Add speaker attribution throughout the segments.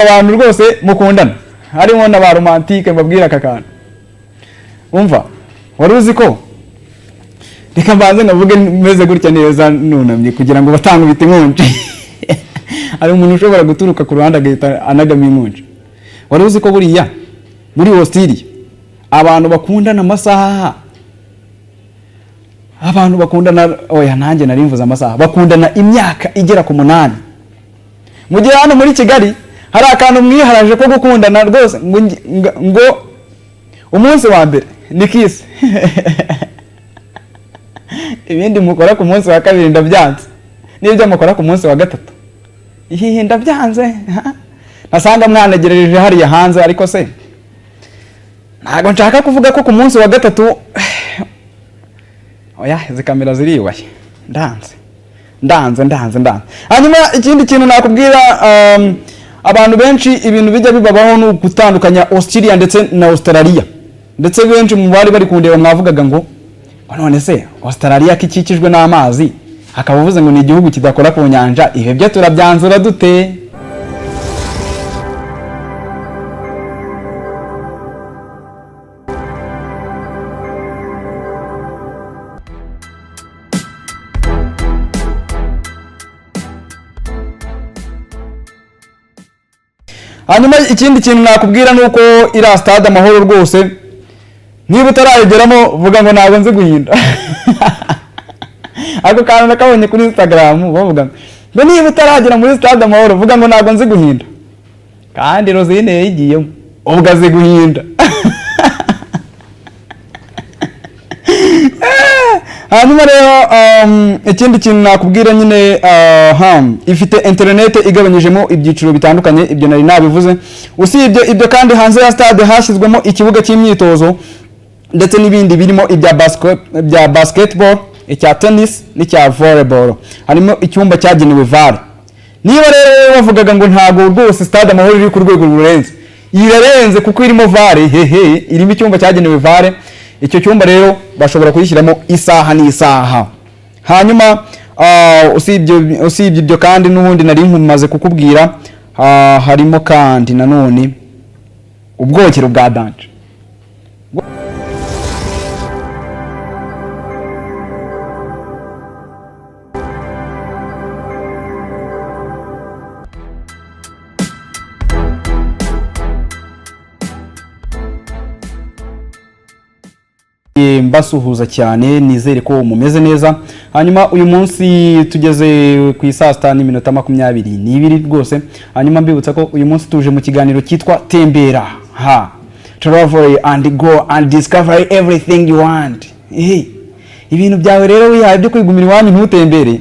Speaker 1: Abantu rwose mukundana, harimo na ba romantique, mbabwira aka kantu. Umva, wari uzi ko, reka mbanze nkavuge meze gutya neza nunamye kugira ngo batangubita inkonji. Hari umuntu ushobora guturuka ku ruhande agahita anagama inkonji. Wari uzi ko buriya muri Australia abantu bakundana amasaha, abantu bakundana, oya, nanjye nari mvuze amasaha, bakundana imyaka igera ku 8, mu gihe hano muri Kigali hari akantu mwiharaje ko gukundana rwose ngo umunsi wa mbere ni kiss, ibindi mukora ku munsi wa kabiri ndabyanze, n'ibyo mukora ku munsi wa gatatu ihihi ndabyanze. Ha? Nasanga mwanagerereje hariya hanze, ariko se ntabwo nshaka kuvuga ko ku munsi wa gatatu, oya, izi kamera ziriyubashye, ndanze, ndanze, ndanze, ndanze. Hanyuma ikindi kintu nakubwira, abantu benshi ibintu bijya bibabaho ni ugutandukanya Australia ndetse na Australia. Ndetse benshi mu bari bari kundeba mwavugaga ngo none se Australia ko ikikijwe n'amazi, akaba uvuze ngo ni igihugu kidakora ku nyanja, ibi byo turabyanzura dute? Hanyuma ikindi kintu nakubwira ni uko iriya Stade Amahoro rwose, niba utarayigeramo, vuga ngo ntabwo nzi guhinda. Ako kantu nakabonye kuri Instagram, bavuga ngo niba utaragera muri Stade Amahoro, vuga ngo ntabwo nzi guhinda. Kandi Rosine yayigiyemo, ubwo azi guhinda. Hanyuma rero ikindi kintu nakubwira nyine, ifite interineti igabanyijemo ibyiciro bitandukanye, ibyo nari nabivuze. Usibye ibyo kandi, hanze ya stade hashyizwemo ikibuga cy'imyitozo ndetse n'ibindi birimo ibya basketball, icya tennis n'icya volleyball. Harimo icyumba cyagenewe VAR. Niba rero bavugaga ngo ntabwo rwose Stade Amahoro iri ku rwego rurenze, irarenze kuko irimo VAR, hehe, irimo icyumba cyagenewe VAR. Icyo cyumba rero bashobora kuyishyiramo isaha n'isaha. Hanyuma usibye ibyo kandi, n'ubundi nari nkumaze kukubwira, harimo kandi nanone ubwogero bwa danger. Mbasuhuza cyane, nizere ko mumeze neza. Hanyuma uyu munsi tugeze ku isaa 6:22 rwose. Hanyuma mbibutsa ko uyu munsi tuje mu kiganiro cyitwa Tembera, ha travel and go and discover everything you want. Hey, ibintu byawe rero wihaye byo kwigumira iwanyu ntutembere,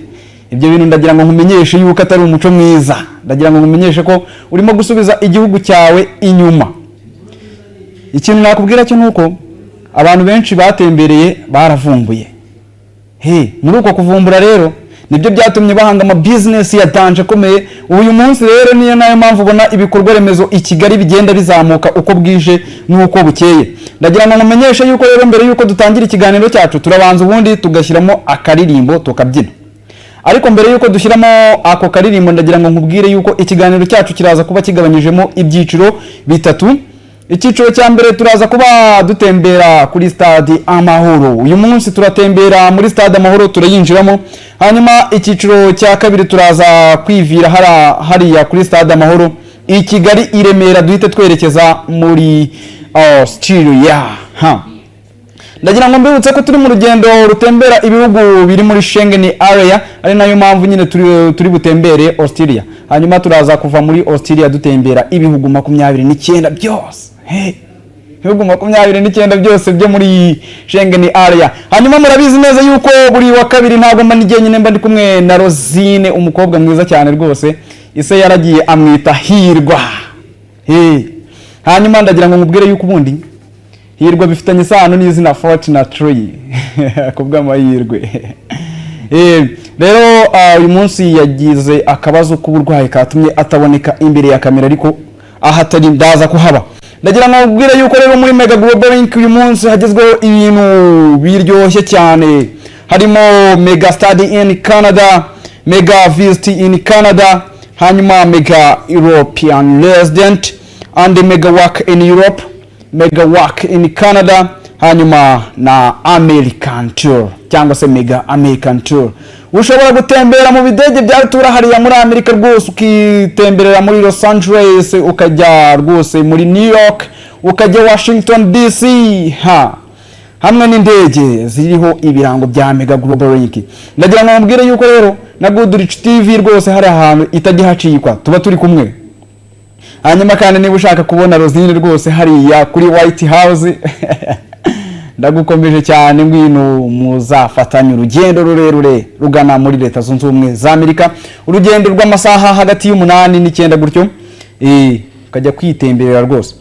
Speaker 1: ibyo bintu ndagira ngo nkumenyeshe yuko atari umuco mwiza. Ndagira ngo nkumenyeshe ko urimo gusubiza igihugu cyawe inyuma. Ikintu nakubwira cyo nuko abantu benshi batembereye baravumbuye. He, muri uko kuvumbura rero nibyo byatumye bahanga ama business ya danger akomeye. Uyu munsi rero niyo nayo mpamvu ubona ibikorwa remezo i Kigali bigenda bizamuka uko bwije n'uko bukeye. Ndagira ngo nkumenyeshe yuko rero mbere yuko dutangira ikiganiro cyacu, turabanza ubundi tugashyiramo akaririmbo tukabyina. Ariko mbere yuko dushyiramo ako karirimbo, ndagira ngo nkubwire yuko ikiganiro cyacu kiraza kuba kigabanyijemo ibyiciro bitatu. Icyiciro cya mbere, turaza kuba dutembera kuri Stade Amahoro. Uyu munsi turatembera muri Stade Amahoro, turayinjiramo. Hanyuma icyiciro cya kabiri, turaza kwivira hariya kuri Stade Amahoro i Kigali i Remera, duhite twerekeza muri Australia. Ha, ndagira ngo mbibutse ko turi mu rugendo rutembera ibihugu biri muri Schengen Area, ari nayo mpamvu nyine turi butembere Australia. Hanyuma turaza kuva muri Australia dutembera ibihugu 29 byose. Hey, ibihugu 29 byose byo muri Schengen Area. Hanyuma murabizi neza yuko buri wa kabiri ntabwo mba ndi nyine, mba ndi kumwe na Rosine, umukobwa mwiza cyane rwose, ise yaragiye amwita Hirwa. Hey. Hanyuma ndagira ngo nkubwire yuko ubundi Hirwa bifitanye isano n'izina Fortunately, ku bw'amahirwe. Rero uyu munsi yagize akabazo k'uburwayi katumye ataboneka imbere ya kamera, ariko aho atari ndaza kuhaba. Ndagira ngo nkubwire yuko rero muri Mega Global Link uyu munsi hagezweho ibintu biryoshye cyane, harimo Mega Study in Canada, Mega Visit in Canada. Hanyuma Mega European Resident and Mega Work in Europe, Mega Work in Canada, hanyuma na American Tour cyangwa se Mega American Tour. Ushobora gutembera mu bidege bya rutura hariya muri Amerika rwose, ukitemberera muri Los Angeles, ukajya rwose muri New York, ukajya Washington DC, ha hamwe n'indege ziriho ibirango bya Mega Global Link. Ndagira ngo mubwire yuko rero na Goodrich TV rwose hari ahantu itajya ihacikwa, tuba turi kumwe. Hanyuma kandi niba ushaka kubona Rosine rwose hariya kuri White House, ndagukomeje cyane, ngwino muzafatanye urugendo rurerure rugana muri Leta Zunze Ubumwe za Amerika, urugendo rw'amasaha hagati y'8 n'9 gutyo, ukajya kwitemberera rwose.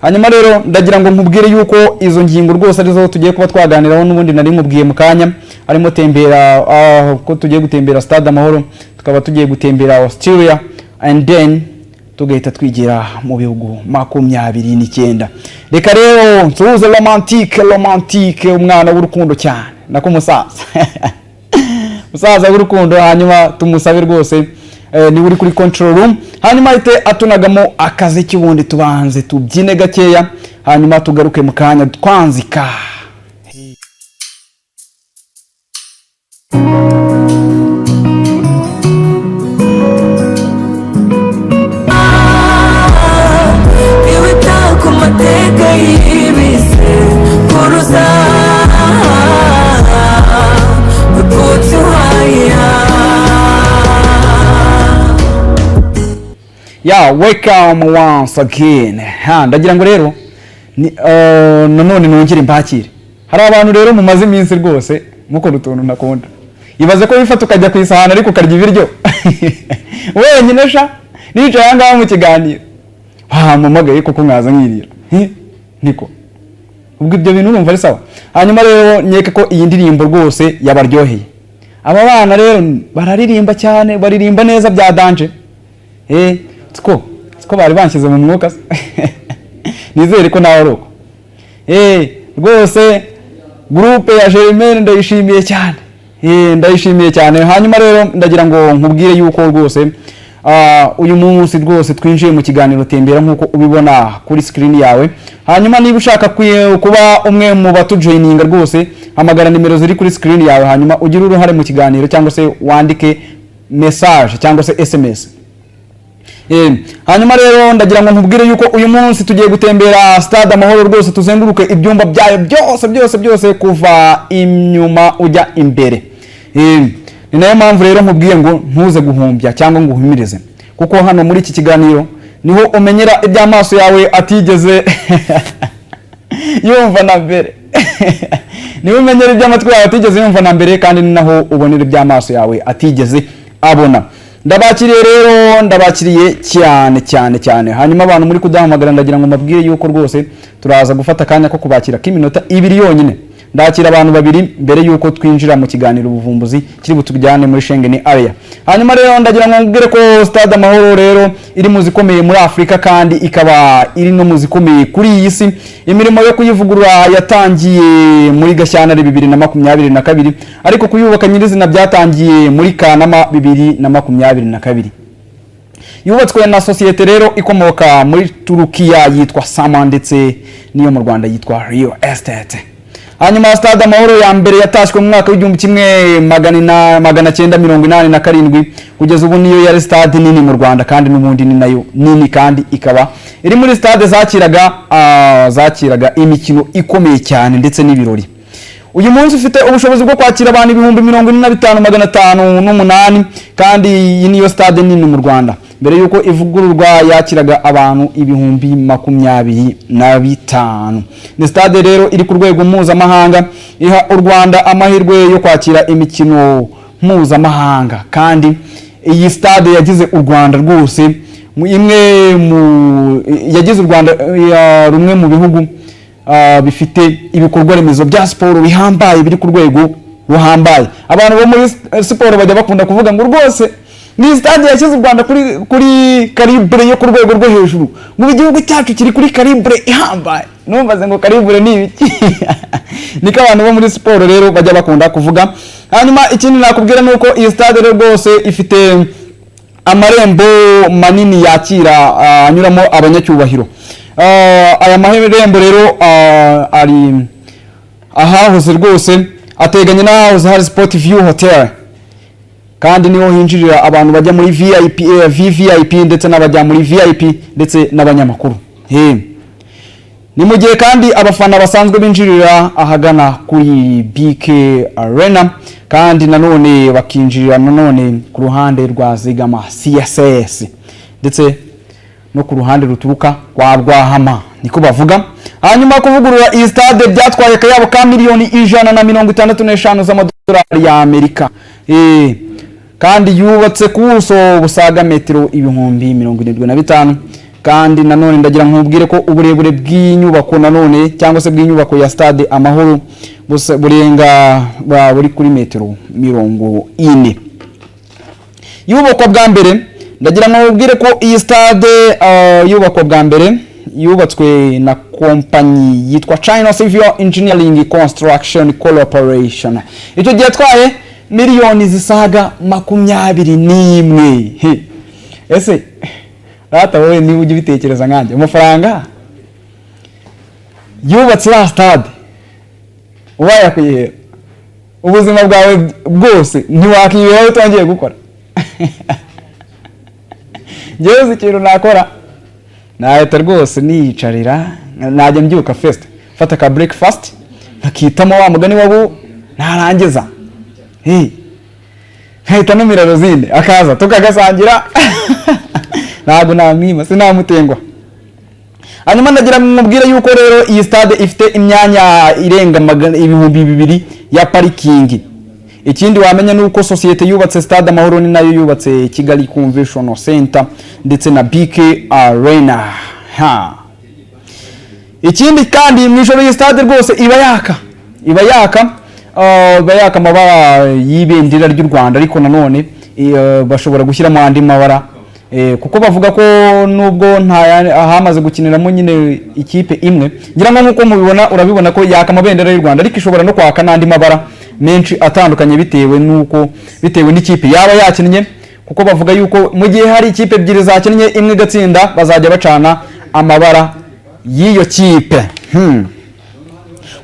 Speaker 1: Hanyuma rero ndagira ngo nkubwire yuko izo ngingo rwose arizo tugiye kuba twaganiraho. N'ubundi nari nkubwiye mu kanya harimo tembera, ko tugiye gutembera Stade Amahoro, tukaba tugiye gutembera Australia, and then tugahita twigira mu bihugu 29. Reka rero nsuhuze Romantique, Romantique, umwana w'urukundo cyane, nako umusaza, musaza w'urukundo. Hanyuma tumusabe rwose, niwe uri kuri control room, hanyuma ahite atunagamo akazi k'ubundi, tubanze tubyine gakeya, hanyuma tugaruke mu kanya twanzika.
Speaker 2: Iwita ku mateka y'ibise kuruza, we put you higher.
Speaker 1: Ya, welcome once again. Ha, ndagira ngo rero nanone nongere mbakire. Hari abantu rero mumaze iminsi rwose mukora utuntu ntakunda. Ibaze ko wifata ukajya ku isahani ariko ukarya ibiryo wenyine sha, nicaye aha ngaha mu kiganiro, wampamagaye kuko mwaza nkirira. Niko ubwo ibyo bintu urumva ari sawa? Hanyuma rero nkeka ko iyi ndirimbo rwose yabaryoheye. Aba bana rero bararirimba cyane, baririmba neza bya danger. Siko bari banshyize mu mwuka se? Nizere ko nawe ari uko. Rwose groupe ya Germaine ndayishimiye cyane. Ndayishimiye cyane. Hanyuma rero ndagira ngo nkubwire yuko rwose uyu munsi rwose twinjiye mu kiganiro Tembera nk'uko ubibona kuri screen yawe. Hanyuma niba ushaka kuba umwe mu batujoininga rwose, hamagara nimero ziri kuri screen yawe, hanyuma ugire uruhare mu kiganiro cyangwa se wandike message cyangwa se SMS. Hanyuma rero ndagira ngo nkubwire yuko uyu munsi tugiye gutembera Stade Amahoro rwose, tuzenguruke ibyumba byayo byose byose byose, kuva inyuma ujya imbere. Ni nayo mpamvu rero nkubwiye ngo ntuze guhumbya cyangwa ngo uhumirize, kuko hano muri iki kiganiro niho umenyera iby'amaso yawe atigeze yumva na mbere, niho umenyera iby'amatwi yawe atigeze yumva na mbere, kandi ni naho ubonera iby'amaso yawe atigeze abona. Ndabakiriye rero, ndabakiriye cyane cyane cyane. Hanyuma abantu muri kuduhamagara, ndagira ngo mbabwire yuko rwose turaza gufata akanya ko kubakira k'iminota 2 yonyine. Ndakira abantu babiri mbere yuko twinjira mu kiganiro Ubuvumbuzi kiri butujyane muri Schengen Area. Hanyuma rero ndagira ngo mbwire ko Stade Amahoro rero iri mu zikomeye muri Afurika, kandi ikaba iri no mu zikomeye kuri iyi si. Imirimo yo kuyivugurura yatangiye muri Gashyantare 2022, ariko kuyubaka nyirizina byatangiye muri Kanama 2022. Yubatswe na sosiyete rero ikomoka muri Turukiya yitwa Sama, ndetse n'iyo mu Rwanda yitwa Real Estate. Hanyuma Stade Amahoro ya mbere yatashywe mu mwaka w'1987. Kugeza ubu niyo yari stade nini mu Rwanda, kandi n'ubundi ni nayo nini, kandi ikaba iri muri stade zakiraga imikino ikomeye cyane ndetse n'ibirori. Uyu munsi ufite ubushobozi bwo kwakira abantu 45,508, kandi iyi niyo stade nini mu Rwanda. Mbere y'uko ivugururwa yakiraga abantu 25,000. Ni stade rero iri ku rwego mpuzamahanga, iha u Rwanda amahirwe yo kwakira imikino mpuzamahanga. Kandi iyi stade yagize u Rwanda rwose imwe mu yagize u Rwanda rumwe mu bihugu bifite ibikorwa remezo bya siporo bihambaye, biri ku rwego ruhambaye. Abantu bo muri siporo bajya bakunda kuvuga ngo rwose ni stade yashyize u Rwanda kuri calibre yo ku rwego rwo hejuru, ngo igihugu cyacu kiri kuri calibre ihambaye. Numvaze ngo calibre ni ibiki? Niko abantu bo muri siporo rero bajya bakunda kuvuga. Hanyuma ikindi nakubwira ni uko iyi stade rero rwose ifite Amarembo manini yakira, anyuramo abanyacyubahiro. Aya marembo rero ari ahahoze rwose ateganye n'ahahoze hari Sport View Hotel, kandi niho hinjirira abantu bajya muri VIP, VVIP ndetse n'abajya muri VIP ndetse n'abanyamakuru. He. Ni mu gihe kandi abafana basanzwe binjirira ahagana kuri BK Arena, kandi nanone bakinjirira nanone ku ruhande rwa Zigama CSS ndetse no ku ruhande ruturuka kwa Rwahama, niko bavuga. Hanyuma kuvugurura iyi stade byatwaye akayabo ka miliyoni 165 z'amadolari y'Amerika. Kandi yubatse ku buso busaga metero 75,000. Kandi nanone ndagira nkubwire ko uburebure bw'inyubako nanone, cyangwa se bw'inyubako ya Stade Amahoro, burenga buri kuri metero 40. Yubakwa bwa mbere, ndagira ngo nkubwire ko iyi stade yubakwa bwa mbere yubatswe na kompanyi yitwa China Civil Engineering Construction Corporation. Icyo gihe yatwaye miliyoni zisaga 21. He. Ese rata wowe, niba ujya ubitekereza nkanjye, amafaranga yubatse iriya stade ubaye kuyihera ubuzima bwawe bwose, ntiwakiberaho utongeye gukora? Njyewe uzi ikintu nakora? Nahita rwose niyicarira, najya mbyuka first mfata ka breakfast nkakitamo wa mugani wabu, narangiza, hey, nkahita numira Rosine akaza tukagasangira. Ntabwo namwima, sinamutenguha. Hanyuma ndagira mubwire yuko rero iyi stade ifite imyanya irenga 2000 ya parikingi. Ikindi wamenya ni uko sosiyete yubatse Stade Amahoro ni nayo yubatse Kigali Convention Center ndetse na BK Arena. Ha. Ikindi kandi, mu ijoro iyi stade rwose iba yaka amabara y'ibendera ry'u Rwanda, ariko nanone bashobora gushyiramo andi mabara, kuko bavuga ko nubwo nta hamaze gukiniramo nyine ikipe imwe, ngira ngo nk'uko mubibona, urabibona ko yaka amabendera y'u Rwanda, ariko ishobora no kwaka n'andi mabara menshi atandukanye bitewe n'uko, bitewe n'ikipe yaba yakinnye, kuko bavuga yuko mu gihe hari ikipe ebyiri zakinnye, imwe igatsinda, bazajya bacana amabara y'iyo kipe.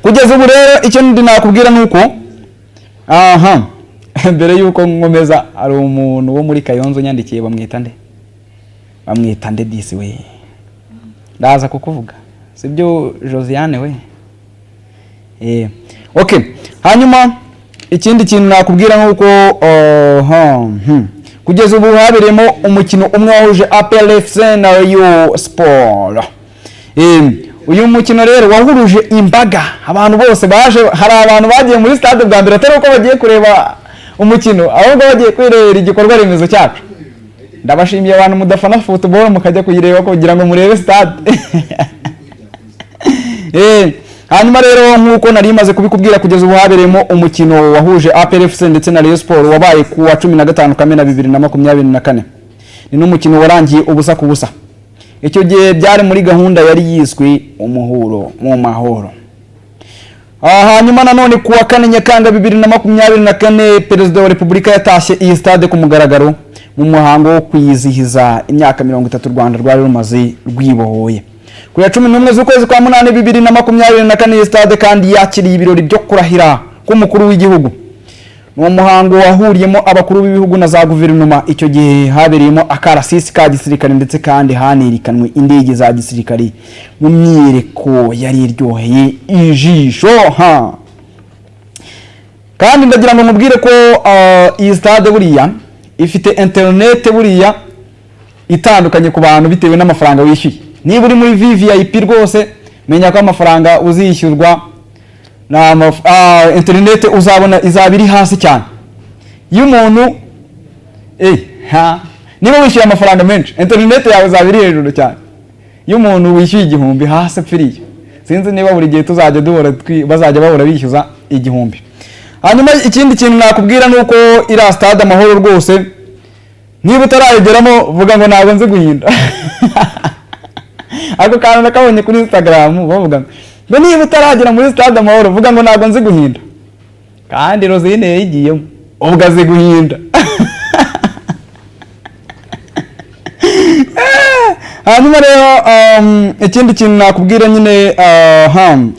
Speaker 1: Kugeza ubu rero icyo ndi nakubwira ni uko, aha, mbere y'uko nkomeza, hari umuntu wo muri Kayonza unyandikiye. Bamwita nde? Bamwita nde disi we? Ndaza kukuvuga, sibyo Josiane we? Okay. Hanyuma ikindi kintu nakubwira nuko kugeza ubu habereyemo umukino umwe wahuje APR FC na Rayon Sport. Uyu mukino rero wahuruje imbaga, abantu bose baje. Hari abantu bagiye muri stade bwa mbere atari uko bagiye kureba umukino, ahubwo bagiye kwirebera igikorwa remezo cyacu. Ndabashimiye abantu mudafana football mukajya kuyireba kugira ngo murebe stade. Hanyuma rero nk'uko nari maze kubikubwira, kugeza ubu habereyemo umukino wahuje APR FC ndetse na Rayon Sport, wabaye ku wa 15 Kamena 2024. Ni n'umukino warangiye 0-0. Icyo gihe byari muri gahunda yari yiswe "Umuhuro mu mahoro". Hanyuma nanone ku wa 4 Nyakanga 2024, Perezida wa Repubulika yatashye iyi stade ku mugaragaro mu muhango wo kwizihiza imyaka 30 u Rwanda rwari rumaze rwibohoye. Ku ya 11 z'ukwezi kwa munani 2024, iyi stade kandi yakiriye ibirori byo kurahira k'umukuru w'igihugu. Ni umuhango wahuriyemo abakuru b'ibihugu na za guverinoma. Icyo gihe habereyemo akarasisi ka gisirikare, ndetse kandi hanirikanwe indege za gisirikare mu myiyereko yari iryoheye ijisho. Ha, kandi ndagira ngo mubwire ko iyi stade buriya ifite interinete buriya itandukanye ku bantu bitewe n'amafaranga wishyuye. Niba uri muri VVIP rwose, menya ko amafaranga uzishyurwa na interinete uzabona izaba iri hasi cyane. Iyo umuntu ha, niba wishyuye amafaranga menshi, interinete yawe izaba iri hejuru cyane. Iyo umuntu wishyuye 1000 hasi apfiriye, sinzi niba buri gihe tuzajya duhora bazajya bahora bishyuza 1000. Hanyuma ikindi kintu nakubwira ni uko iriya Stade Amahoro rwose, niba utarayigeramo, vuga ngo "Ntabwo nzi guhinda". Ako kantu nakabonye kuri Instagram, bavuga ngo niba utaragera muri Stade Amahoro, vuga ngo "Ntabwo nzi guhinda". Kandi Rosine yayigiyemo, ubwo azi guhinda. Hanyuma rero ikindi kintu nakubwira nyine,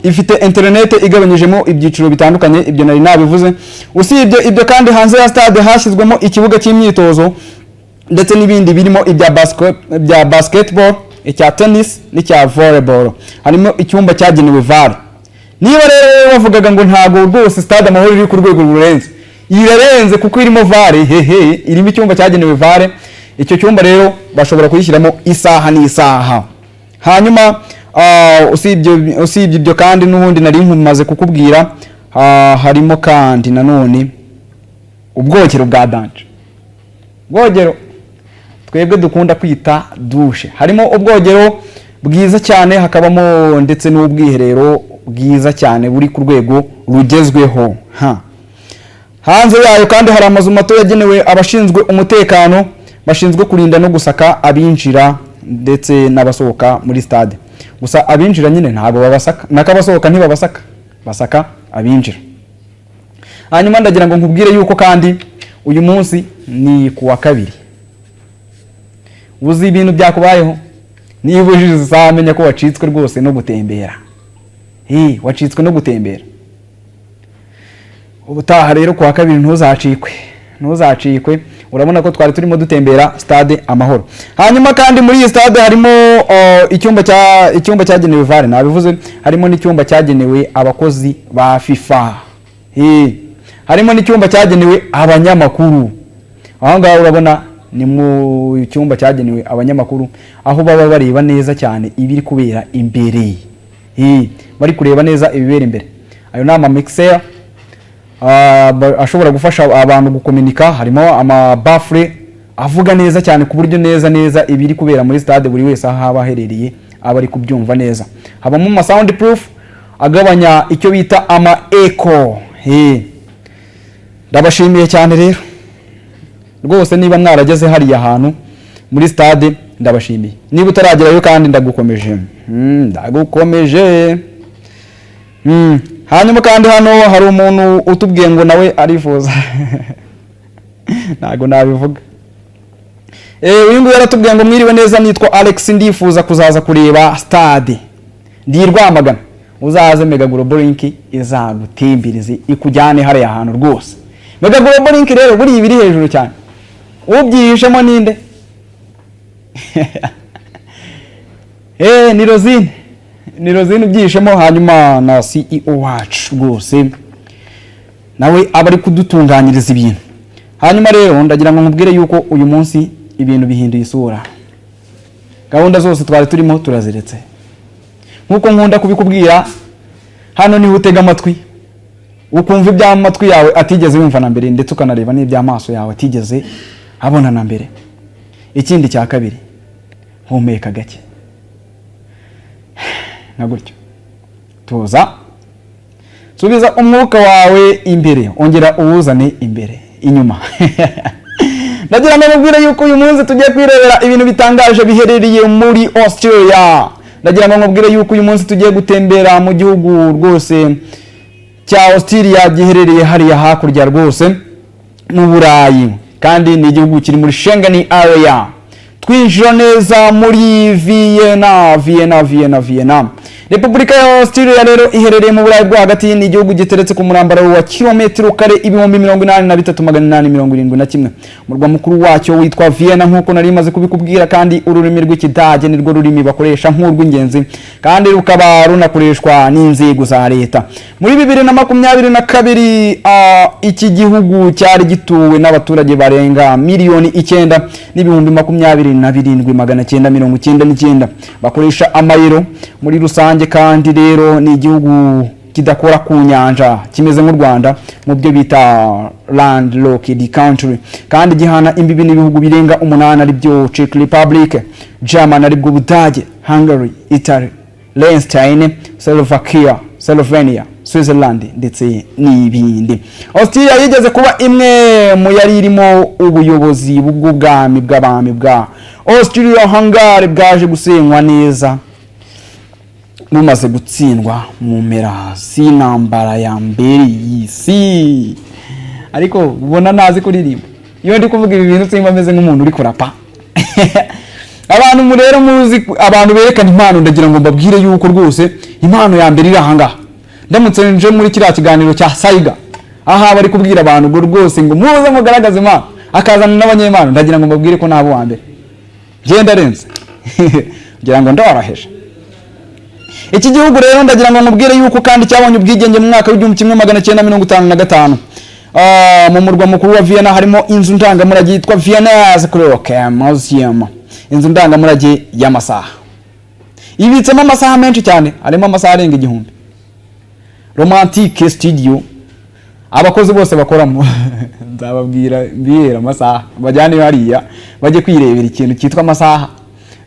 Speaker 1: ifite interinete igabanyijemo ibyiciro bitandukanye, ibyo nari nabivuze. Usibye ibyo kandi, hanze ya stade hashyizwemo ikibuga cy'imyitozo ndetse n'ibindi birimo ibya basketball, icya tennis n'icya volleyball. Harimo icyumba cyagenewe VAR. Niba rero bavugaga ngo ntabwo rwose Stade Amahoro iri ku rwego rurenze, irarenze kuko irimo VAR. Hehe, irimo icyumba cyagenewe VAR. Icyo cyumba rero bashobora kuyishyiramo isaha n'isaha. Hanyuma usibye ibyo kandi, n'ubundi nari nkumaze kukubwira, harimo kandi nanone ubwogero bwa danger, ubwogero twebwe dukunda kwita douche. Harimo ubwogero bwiza cyane, hakabamo ndetse n'ubwiherero bwiza cyane buri ku rwego rugezweho. Ha, hanze yayo kandi hari amazu mato yagenewe abashinzwe umutekano, bashinzwe kurinda no gusaka abinjira ndetse n'abasohoka muri stade. Gusa abinjira nyine ntabwo babasaka, nako abasohoka ntibabasaka, basaka abinjira. Hanyuma ndagira ngo nkubwire yuko kandi uyu munsi ni ku wa kabiri. Uzi ibintu byakubayeho? Niba ujije isaha, menya ko wacitswe rwose no gutembera. Wacitswe no gutembera. Ubutaha rero ku wa kabiri ntuzacikwe, ntuzacikwe. Urabona ko twari turimo dutembera Stade Amahoro. Hanyuma kandi muri iyi stade harimo icyumba cyagenewe VAR, nabivuze. Harimo n'icyumba cyagenewe abakozi ba FIFA. Harimo n'icyumba cyagenewe abanyamakuru. Aho ngaho urabona ni mu cyumba cyagenewe abanyamakuru, aho baba bareba neza cyane ibiri kubera imbere. Bari kureba neza ibibera imbere. Ayo ni ama mixer ashobora gufasha abantu gukominika. Harimo amabafure avuga neza cyane, ku buryo neza neza ibiri kubera muri stade buri wese aho aba aherereye aba ari kubyumva neza. Habamo ama sound proof agabanya icyo bita ama echo. Ndabashimiye cyane rero rwose, niba mwarageze hariya hantu muri stade, ndabashimiye. Niba utaragerayo kandi, ndagukomeje. Ndagukomeje. Hanyuma kandi hano hari umuntu utubwiye ngo nawe arifuza, ntabwo nabivuga. Uyu nguyu yaratubwiye ngo: "Mwiriwe neza, nitwa Alex, ndifuza kuzaza kureba stade, ndi Rwamagana." Uzaze, Mega Global Link izagutimbirize, ikujyane hariya hantu rwose. Mega Global Link rero buriya ibiri hejuru cyane. Ubyihishemo ninde? Ni Rosine, ni Rosine ubyihishemo. Hanyuma na CEO wacu rwose nawe aba ari kudutunganyiriza ibintu. Hanyuma rero ndagira ngo nkubwire yuko uyu munsi ibintu bihinduye isura. Gahunda zose twari turimo turaziretse. Nk'uko nkunda kubikubwira, hano niho utega amatwi ukumva iby'amatwi yawe atigeze yumva na mbere, ndetse ukanareba n'iby'amaso yawe atigeze abona na mbere. Ikindi cya kabiri, humeka gake nka gutyo, tuza, subiza umwuka wawe imbere, ongera uwuzane imbere, inyuma. Ndagira ngo mubwire yuko uyu munsi tugiye kwirebera ibintu bitangaje biherereye muri Australia. Ndagira ngo mubwire yuko uyu munsi tugiye gutembera mu gihugu rwose cya Australia, giherereye hariya hakurya rwose mu Burayi, kandi ni igihugu kiri muri Schengen Area. Twinjira neza muri Vienna, Vienna, Vienna, Vienna. Repubulika ya Australia rero iherereye mu Burayi bwo hagati. Ni igihugu giteretse ku murambararo wa kilometero kare 83,871. Umurwa mukuru wacyo witwa Vienna, nk'uko nari maze kubikubwira. Kandi ururimi rw'Ikidage nirwo rurimi bakoresha nk'urw'ingenzi, kandi rukaba runakoreshwa n'inzego za leta. Muri 2022, iki gihugu cyari gituwe n'abaturage barenga 9,027,999. Bakoresha amayero muri rusange. Kandi rero ni igihugu kidakora ku nyanja, kimeze nk'u Rwanda mu byo bita landlocked country. Kandi gihana imbibi n'ibihugu birenga umunani, ari byo Czech Republic, German, aribwo Budage, Hungary, Italy, Liechtenstein, Slovakia, Slovenia, Switzerland ndetse n'ibindi. Austria yigeze kuba imwe mu yari irimo ubuyobozi bw'ubwami bw'abami bwa Austria Hungary, bwaje gusenywa neza bumaze gutsindwa mu mpera z'intambara ya mbere y'isi. Ariko ubona ntazi kuririmba. Iyo ndi kuvuga ibi bintu simba meze nk'umuntu uri kurapa. Abantu rero muzi abantu berekana impano, ndagira ngo mbabwire yuko rwose impano ya mbere iri ahangaha. Ndamutse nje muri kiriya kiganiro cya Saiga, aha bari kubwira abantu ngo rwose ngo muze mugaragaze impano, akazana n'abanyempano, ndagira ngo mbabwire ko nabo wa mbere ngenda arenze, ngira ngo ndoroheje. Iki gihugu rero, ndagira ngo nkubwire yuko kandi cyabonye ubwigenge mu mwaka w'1955. Mu murwa mukuru wa Vienna harimo inzu ndangamurage yitwa Viennese Clock Museum, inzu ndangamurage y'amasaha, ibitsemo amasaha menshi cyane, harimo amasaha arenga 1000. Romantique Studio, abakozi bose bakoramo nzababwira mbihera amasaha, bajyane hariya bajye kwirebera ikintu cyitwa amasaha.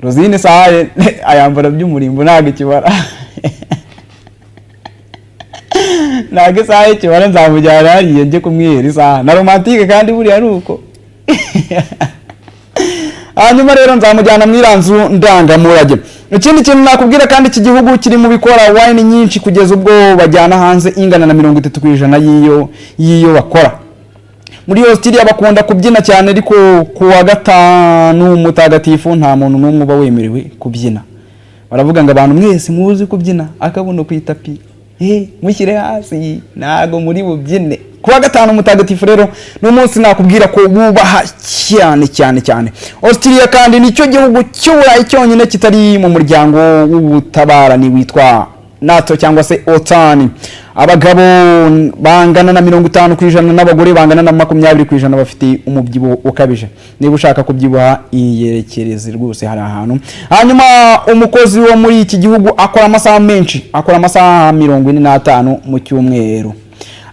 Speaker 1: Rosine isaha ye ayambara by'umurimbo, ntabwo ikibara, ntabwo isaha ye ikibara. Nzamujyana hariya njye kumwihera isaha na Romantique, kandi buriya ari uko. Hanyuma rero nzamujyana mu iriya nzu ndangamurage. Ikindi kintu nakubwira kandi, iki gihugu kiri mu bikora wine nyinshi kugeza ubwo bajyana hanze ingana na 30% y'iyo bakora. Muri Australia bakunda kubyina cyane, ariko ku wa gatanu mutagatifu nta muntu n'umwe uba wemerewe kubyina. Baravuga ngo abantu mwese muzi kubyina, akabuno ku itapi, mushyire hasi, ntago muri bubyine ku wa gatanu mutagatifu. Rero ni umunsi nakubwira ko bubaha cyane cyane cyane. Australia kandi nicyo gihugu cy'Uburayi cyonyine kitari mu muryango w'ubutabarani witwa NATO cyangwa se OTAN. Abagabo bangana na 50% n'abagore bangana na 20% bafite umubyibuho ukabije. Niba ushaka kubyibuha, iyerekereze rwose hari ahantu. Hanyuma umukozi wo muri iki gihugu akora amasaha menshi, akora amasaha 45 mu cyumweru.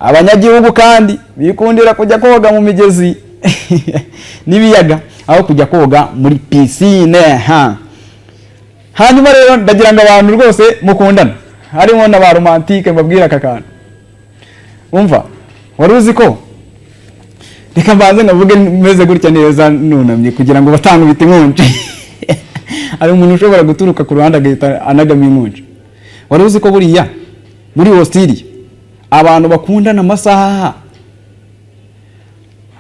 Speaker 1: Abanyagihugu kandi bikundira kujya koga mu migezi n'ibiyaga aho kujya koga muri pisine, ha. Hanyuma rero ndagira ngo abantu rwose mukundana, harimo na ba Romantique, mbabwira aka kantu. Umva, wari uzi ko, reka mbanze nkavuge meze gutya neza nunamye kugira ngo batangubita inkonji. Hari umuntu ushobora guturuka ku ruhande agahita anagamo inkonji. Wari uzi ko buriya muri Australia abantu bakundana amasaha,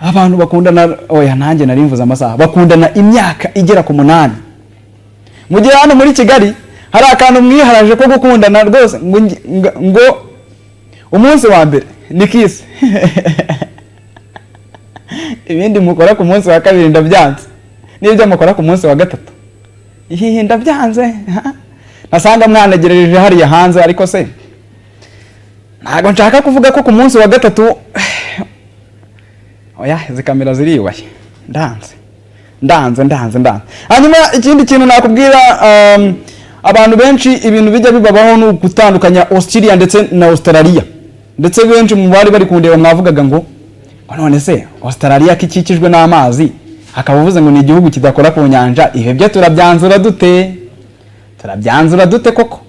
Speaker 1: abantu bakundana, oya, nanjye nari mvuze amasaha, bakundana imyaka igera ku 8, mu gihe hano muri Kigali hari akantu mwiharaje ko gukundana rwose ngo umunsi wa mbere ni kiss, ibindi mukora ku munsi wa kabiri ndabyanze, n'ibyo mukora ku munsi wa gatatu ihihi ndabyanze, ha? Nasanga mwanagerereje hariya hanze. Ariko se ntabwo nshaka kuvuga ko ku munsi wa gatatu, oya, izi kamera ziriyubashye, ndanze, ndanze, ndanze, ndanze. Hanyuma ikindi kintu nakubwira, abantu benshi ibintu bijya bibabaho ni ugutandukanya Australia ndetse na Australia. Ndetse benshi mu bari bari kundeba mwavugaga ngo none se Australia ko ikikijwe n'amazi, akaba uvuze ngo ni igihugu kidakora ku nyanja, ibi byo turabyanzura dute? Turabyanzura dute koko?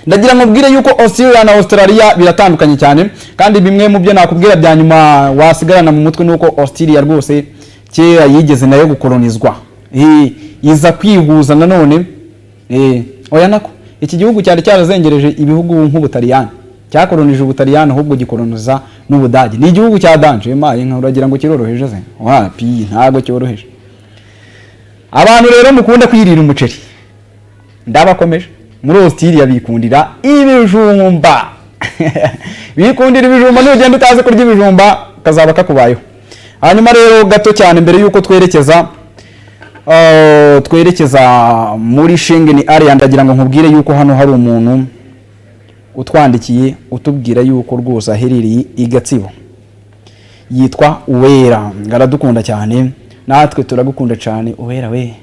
Speaker 1: Ndagira ngo mbwire yuko Australia na Australia biratandukanye cyane. Kandi bimwe mu byo nakubwira bya nyuma wasigarana mu mutwe ni uko Australia rwose kera yigeze nayo gukolonizwa, iza kwihuza nanone. Oya, nako iki gihugu cyari cyarazengereje ibihugu nk'Ubutaliyani, cyakolonije Ubutaliyani, ahubwo gikoloniza n'Ubudage. Ni igihugu cya danger maye nka uragira ngo kiroroheje se? Wapi, ntabwo cyoroheje. Abantu rero mukunda kwirira umuceri, ndabakomeje, muri Australia bikundira ibijumba, bikundira ibijumba. Nugenda utazi kurya ibijumba kazaba kakubayeho. Hanyuma rero gato cyane mbere yuko twerekeza muri Schengen Area, ndagira ngo nkubwire yuko hano hari umuntu utwandikiye utubwira yuko rwose aherereye i Gatsibo, yitwa Uwera, ngo aradukunda cyane. Natwe turagukunda cyane, Uwera we,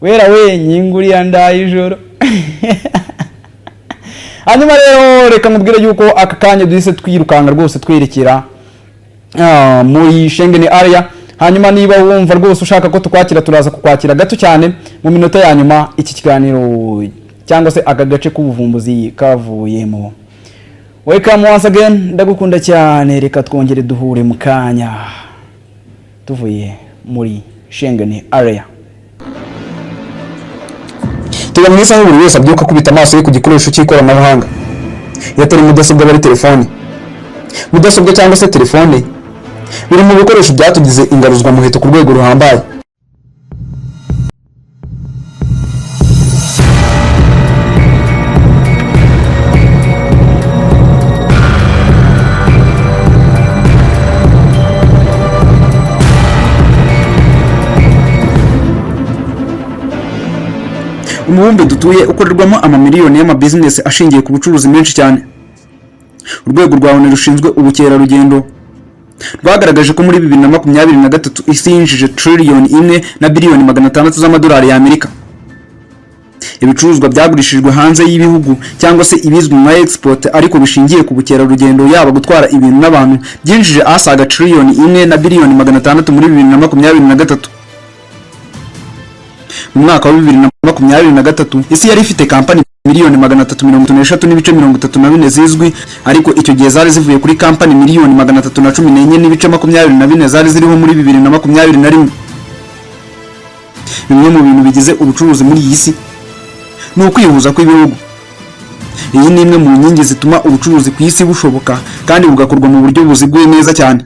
Speaker 1: Wera we, nyinguriya ndaye ijoro. Hanyuma rero reka nkubwire yuko aka kanya duhise twirukanka rwose twerekera muri Schengen Area. Hanyuma niba wumva rwose ushaka ko tukwakira, turaza kukwakira gato cyane mu minota ya nyuma iki kiganiro cyangwa se aka gace k'ubuvumbuzi kavuyemo. Welcome once again, ndagukunda cyane. Reka twongere duhure mu kanya tuvuye muri Schengen Area. Tuba mu isaha buri wese abyuka akubita amaso ye ku gikoresho cy'ikoranabuhanga, iyo atari mudasobwa aba ari telefone. Mudasobwa cyangwa se telefone biri mu bikoresho byatugize ingaruzwamuheto ku rwego ruhambaye. Umubumbe dutuye ukorerwamo amamiliyoni y'amabizinesi ashingiye ku bucuruzi menshi cyane. Urwego rwa ONU rushinzwe ubukerarugendo rwagaragaje ko muri 2023 isi yinjije 1 triliyoni na biliyoni 600 z'amadolari y'Amerika. Ibicuruzwa byagurishijwe hanze y'ibihugu, cyangwa se ibizwi nka export, ariko bishingiye ku bukerarugendo, yaba gutwara ibintu n'abantu, byinjije asaga 1 triliyoni na biliyoni 600 muri 2023. Mu mwaka wa 2023 isi yari ifite kampani 333.34 miliyoni zizwi, ariko icyo gihe zari zivuye kuri kampani 314.24 miliyoni zari ziriho muri 2021. Bimwe mu bintu bigize ubucuruzi muri iyi si ni ukwihuza kw'ibihugu. Iyi ni imwe mu nkingi zituma ubucuruzi ku isi bushoboka kandi bugakorwa mu buryo buziguye neza cyane.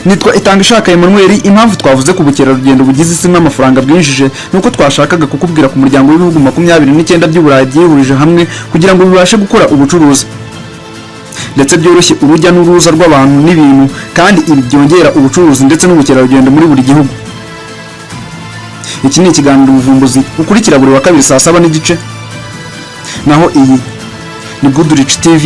Speaker 1: Nitwa Itanga Ishaka Emmanuel. Impamvu twavuze ku bukerarugendo bugize isi n'amafaranga bwinjije ni uko twashakaga kukubwira ku muryango w'ibihugu 29 by'Uburayi byihurije hamwe kugira ngo bibashe gukora ubucuruzi, ndetse byoroshye urujya n'uruza rw'abantu n'ibintu, kandi ibi byongera ubucuruzi ndetse n'ubukerarugendo muri buri gihugu. Iki ni ikiganiro Ubuvumbuzi ukurikira buri wa kabiri saa 7:30, naho iyi ni Goodrich TV.